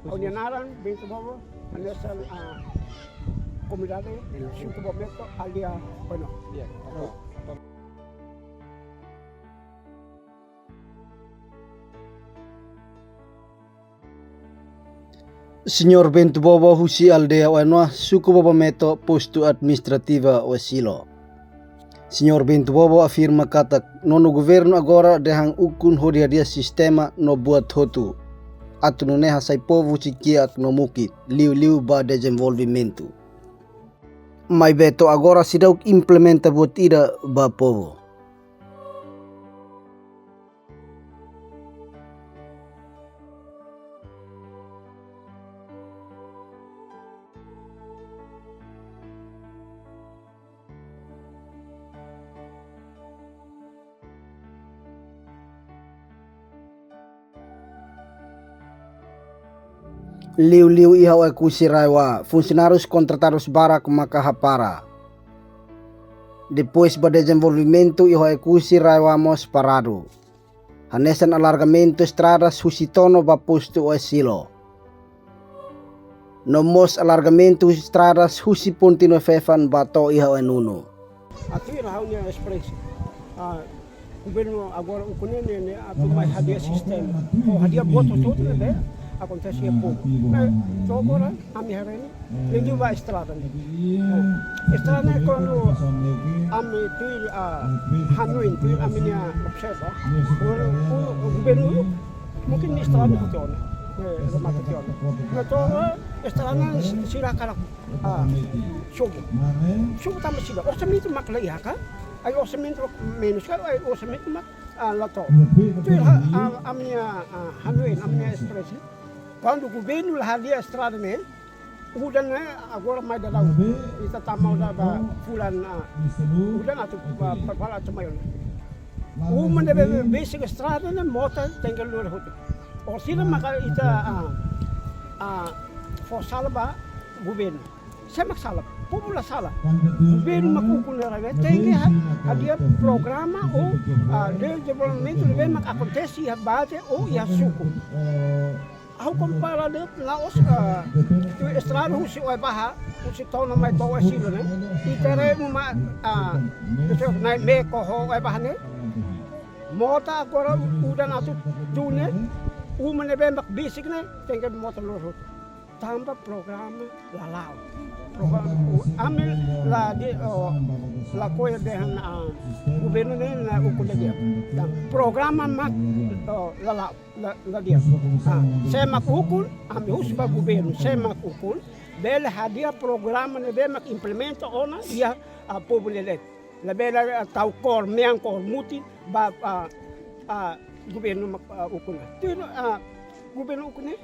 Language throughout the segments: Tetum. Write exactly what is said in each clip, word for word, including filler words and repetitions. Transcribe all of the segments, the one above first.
Ha'u-nia naran Bento Bobo, hanesan, ah, komunidade, suku Bobometo, aldeia Oenoa. Señór Bento Bobo husi aldeia Oenoa, suku Bobometo, postu administrativu Oesilo. Señór Bento Bobo afirma katak nonu governu agora dehan ukun hodi hadi'a sistema no buat hotu atu nune'e hasai povu husi kiak no mukit, liuliu ba dezenvolvimentu. Maibé to'o agora seidauk implementa buat ida ba povu. Liuliu iha Oekusi RAEOA, funsionáriu kontratadu barak maka hapara. Depois ba dezenvolvimentu iha Oekusi RAEOA mós paradu. Hanesan alargamentu estradas husi Tono ba postu Oesilo. No mós alargamentu estradas husi ponte Nofefan ba to'o iha Oenunu. Atu ira ha'u-nia esperiénsia. Ah, governu agora ukun ne'e, ne'e, ne'e atu mai hadi'a sistema. Ou hadi'a buat hotu-hotu ne'ebé akontese iha povu. Ne'e, to'o agora, ami haree ne'e, liuliu ba estrada ne'e. Estrada ne'e kuandu ami tuir, ah, hanoin, tuir ami-nia observa, o, o, governu mungkin estrada ne'e hotu ona, eh, remata tiha ona. Ne'e to'o, eh, estrada ne'e sira hakarak, ah, sobu. Sobu tanba sira, orsamentu mak la iha ka? Ai orsamentu menus ka? Ai orsamentu mak, ah, la to'o. Tuir, ah, ami-nia, ah, hanoin, ami-nia esperiénsia. Kuandu governu la hadi'a estrada ne'e, udan ne'e agora mai daudaun. Ita tama ona ba fulan, ah, udan atu ba, ba, ba atu mai ona. Uma ne'ebé besik estrada ne'e mota tenke lori hotu. Orsida maka ita, ah, ah, fó sala ba governu. Sé mak sala? Povu la sala. Governu mak ukun ne'e, tenke ha-, hadi'a programa ou, ah, dezenvolvimentu ne'ebé mak akontese iha baze ou iha suku. Ha'u kompara de'it la'ós, ah, tuir estrada husi Oebaha, husi Tono mai to'o Oesilo ne'e. Ita haree uma, ah, husi Naimeko ho Oebaha ne'e. Mota agora udan atu tun ne'e, uma ne'ebé mak besik ne'e, tenke mota lori hotu. Tanba programa la la'o. Programa, o, ami la di, o, lakohi dehan, ah, governu ne'e la ukun di'ak. Tan, programa mak, o, la la'o. La, la di'ak. Ah, sé mak ukun, ami husu ba governu, sé mak ukun, bele hadi'a programa ne'ebé mak implementa ona iha, ah, povu nia leet. Labele, ah, tau kór mean, kór mutin, ba, ah, ah, governu mak, ah, ukun. Tuir, ah, governu ukun ne'e,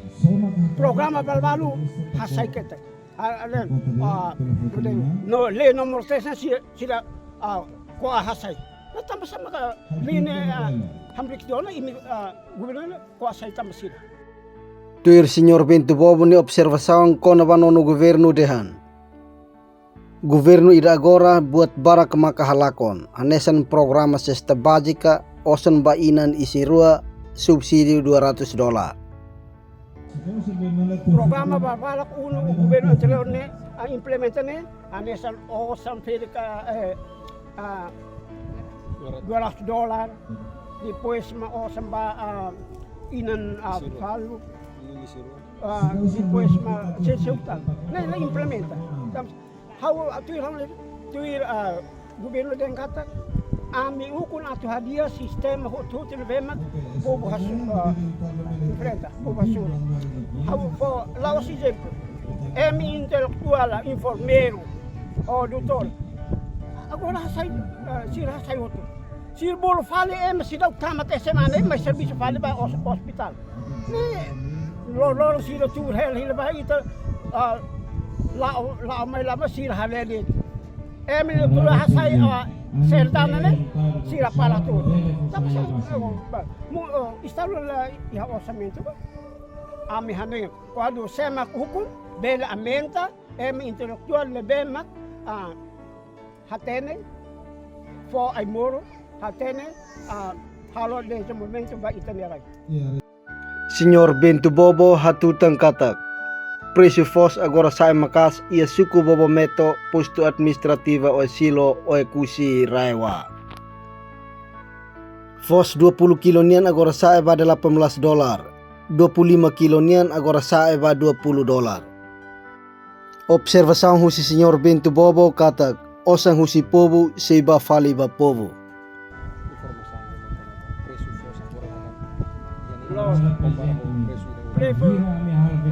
programa balu-balu hasai ketak. Ah, ah, no, lei númeru três ne'e sira, sira, ah, ko'a hasai. Ne'e tanba sá maka lei ne'e, ah, hamriik tiha ona imi, ah, governu ne'e ko'a hasai tanba sira. Tuir Señór Bento Bobo nia observasaun kona-ba nonu governu dehan. Governu ida agora buat barak maka halakon, hanesan programa sesta bázika, osan ba inan isin-rua, subsídiu dua ratus dolar. Programa barak-barak uluk governu anteriór ne'e, ah, implementa ne'e, hanesan osan ferik, eh, ah, dua ratus dolar, depois mak osan ba, ah, inan, ah, isin-rua. Falu, inan isin-rua. Ah, depois mak seseutan. Ne'e, ne'e implementa. Ha'u atu ha'u tuir, ah, governu dehan katak, ami ukun atu hadi'a sistema hotu-hotu ne'ebé mak povu hasoru, ah, enfrenta, povu hasoru. Ha'u fó, la'ós ezemplu. Ema intelektuál, enfermeiru, ou doutór. Agora hasai, ah, sira hasai hotu. Sira bolu fali ema seidauk tamat S M A ne'e mai servisu fali ba os-, ospitál. Ne'e, loroloron sira tuur hela hela ba ita, ah, la'o, la'o mai la'o mai sira hale'u de'it. Ema ne'ebé hasai, ah, serdana ne'e, sira para tuur. Tanba sá, ah, ba, mu, ah, Estadu la iha orsamentu ba. Ami hanoin, kuandu sé mak ukun, bele aumenta, ema intelektuál ne'ebé mak, ah, hatene, fó ai-moruk, hatene, ah, halo dezenvolvimentu ba ita-nia rai. Señór Bento Bobo hatutan katak presu foos agora sa'e maka'as iha suku Bobometo, postu administrativu Oesilo, Oekusi, RAEOA. Foos dua puluh kilo nian agora sa'e ba delapan belas dolar, dua puluh lima kilo nian agora sa'e ba dua puluh dolar. Observasaun husi Señór Bento Bobo katak osan husi povu sei ba fali ba povu. Los, presu,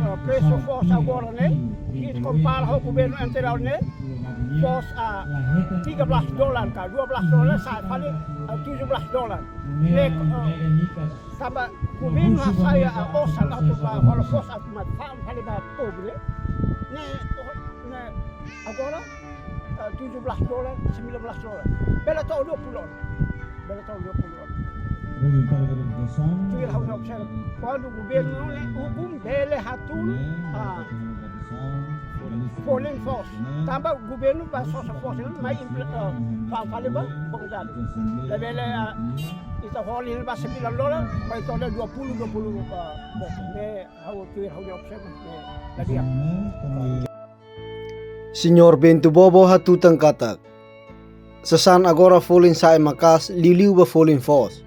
ah, presu foos agora ne'e, ita kompara ho governu anteriór ne'e, foos, ah, tiga belas dolar ka dua belas dolar, sa'e fali, ah, tujuh belas dolar. Ne'e, ah, tanba governu hasai, ah, osan atu ba hola foos atu mai fa'an fali ba povu ne'e. Ne'e, ne'e agora, ah, tujuh belas dolar, sembilan belas dolar. Bele to'o dua puluh dolar. Bele to'o dua puluh dolar. Tuir ha'u-nia observa. Kuandu governu ne'e ukun bele hatún, ah, folin foos. Tanba governu ba sosa foos ne'e mai impl-, ah, fa'an fali ba komunidade. Labele, ah, ita hola ba sembilan dolar, mai to'o dua puluh, dua puluh, ah, ne'e ha'u tuir ha'u-nia observa, ne'e la di'ak. Señór Bento Bobo hatutan katak sasán agora folin sa'e maka'as liuliu ba folin foos.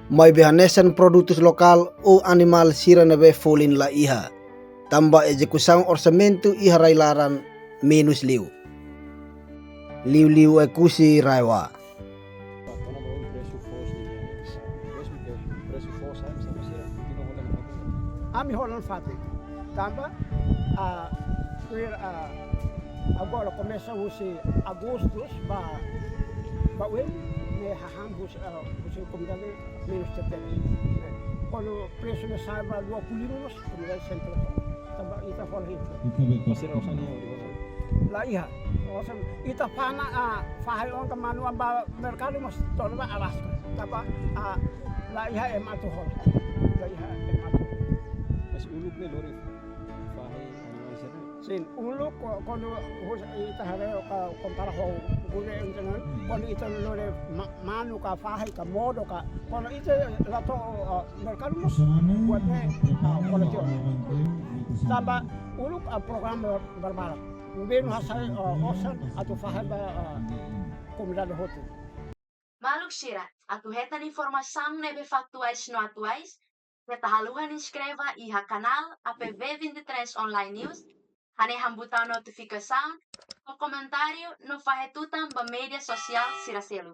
Maibé hanesan produtus lokál ou animál sira ne'ebé folin la iha, tanba ezekusaun orsamentu iha rai-laran menus liu. Liuliu Oekusi, RAEOA. Ami hola nafatin. Tanba, ah, tuir, ah, agora komesa husi Agostu ba, ba oin, ne'e hahán husi, ah, husi komunidade menus tebes. Kuandu presu ne'e sa'e ba dua puluh lima, komunidade sente. Tanba ita hola hitu. Masih ada osan yang di mana? La iha. Osan ita fa'an, ah, fahe ona ka manu ba merkadu mós to'o ba Alaska. Tanba, ah, la iha ema atu hola. La iha ema atu. Mas uluk ne'e lori fahe animál sira? Sin, uluk ko-, kuandu hus-, ita haree ka kompara ho governu anteriór, kuandu ita lori ma-, manu ka fahe ka modo ka, kuandu ita la to'o, ah, merkadu mós buat ne'e, ah, hola tiha ona. Tanba uluk, ah, programa barbarak. Governu hasai, ah, osan atu fahe ba, ah, komunidade hotu. Maluk sira, atu hetan informasaun ne'ebé faktuais no atuais, keta haluha inskreve iha kanál A P V vinte e três Online News, hanehan butaun notifikasaun, fó komentáriu no fahe tutan ba média sosiál sira seluk.